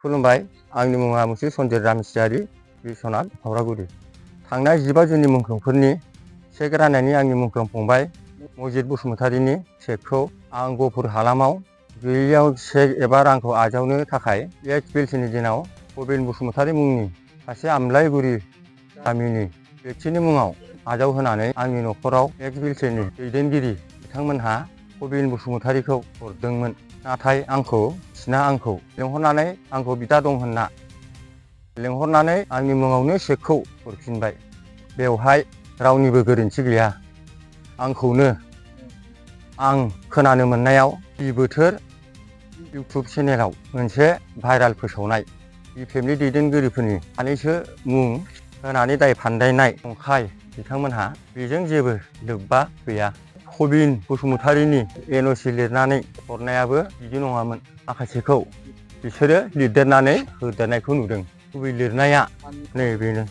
खुलुमबाय। आंनि मुङा मुंसे सन्जित रामसियारि, बिश्वनाथ हावरागुरि। थांनाय 15 जुननि मुंख्लंफोरनि चेक राननायनि आंनि मुंख्लं फंबाय मजिद बसुमतारिनि चेकखौ आं गहपुर हालामाव गैयैयाव चेक एबा रांखौ आजावनो थाखाय एक्स बिएलसिनि दिनाव प्रबिन बसुमतारि मुंनि सासे आमलायगुरि गामिनि व्यक्तिनि मुङाव आजावहोनानै आंनि न'खराव एक्स बिएलसिनि दैदेनगिरि बिथांमोनहा प्रबिन बसुमतारिखौ हरदोंमोन। नाथाय आंखौ लिंहरनानै आंखौ बिदा दं होनना लिंहरनानै आंनि मुङावनो चेकखौ हरफिनबाय। बेवहाय रावनिबो गोरोन्थि गैया। आंखौनो आं खोनानो मोननायाव बि बोथोर इउटुब चेनेलाव मोनसे भाइराल फोसावनाय बि फेमिलि दैदेनगिरिफोरनि सानैसो मुं होनानै दाय फान्दायनाय नंखाय बिथांमोनहा बेजों जेबो लोब्बा गैया। प्रबिन बसुमतारिनि एनअसि लिरनानै हरनायाबो बिदि नङामोन। माखासेखौ बिसोरो लिरदेरनानै होदेरनायखौ नुदों। गुबै लिरनाया नै बेनो।